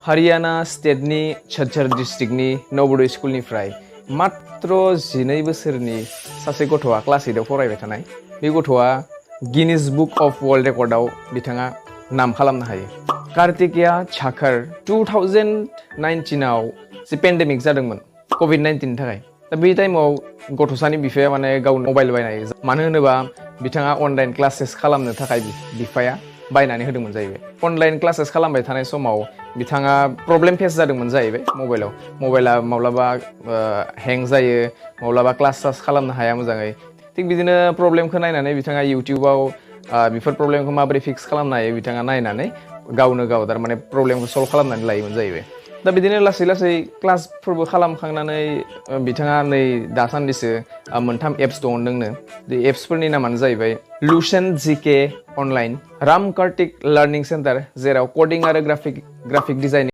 हारियाना स्टेटनि झज्जर डिस्ट्रिक्टनि नवोदय स्कुलनिफ्राय मात्र 12 बोसोरनि सासे गथ'आ क्लास 8 आव फरायबाय थानाय बे गथ'आ गिनिस बुक अफ वर्ल्ड रेकर्डआव बिथाङा नाम खालामनो हायो। कार्तिकेया झाकर 2019 आव जे पेन्डेमिक जादोंमोन कोविड-19 नि थाखाय दा बे टाइमाव गथ'सानि बिफाया माने गाव मबाइल बायनाय मानो होनोबा बिथाङा अनलाइन क्लासेस खालामनो थाखाय बिफाया बायनानै होदोंमोन जाहैबाय। अनलाइन क्लासेस खालामबाय थानाय समाव बिथाङा प्रब्लेम फेस जादोंमोन जाहैबाय मबाइला माब्लाबा हें जायो माब्लाबा क्लास खालामनो हाया मोजाङै थिग बिदिनो प्रब्लेमखौ नायनानै बिथाङा इउटिउबाव बेफोर प्रब्लेमखौ माबोरै फिक्स खालामनो हायो बिथाङा नायनानै गावनो गाव थारमाने प्रब्लेमखौ सल्भ खालामनानै लायोमोन जाहैबाय। दा बिदिनो लासै लासै क्लासफोरबो खालामखांनानै बिथाङा नै दासान्दिसो मोनथाम एप्स दिहुनदोंनो। बे एप्सफोरनि नामानो जाहैबाय लुसेन जिके online, Ram Kartik learning centre जेराव कडिं आरो ग्राफिक डिजाइनिं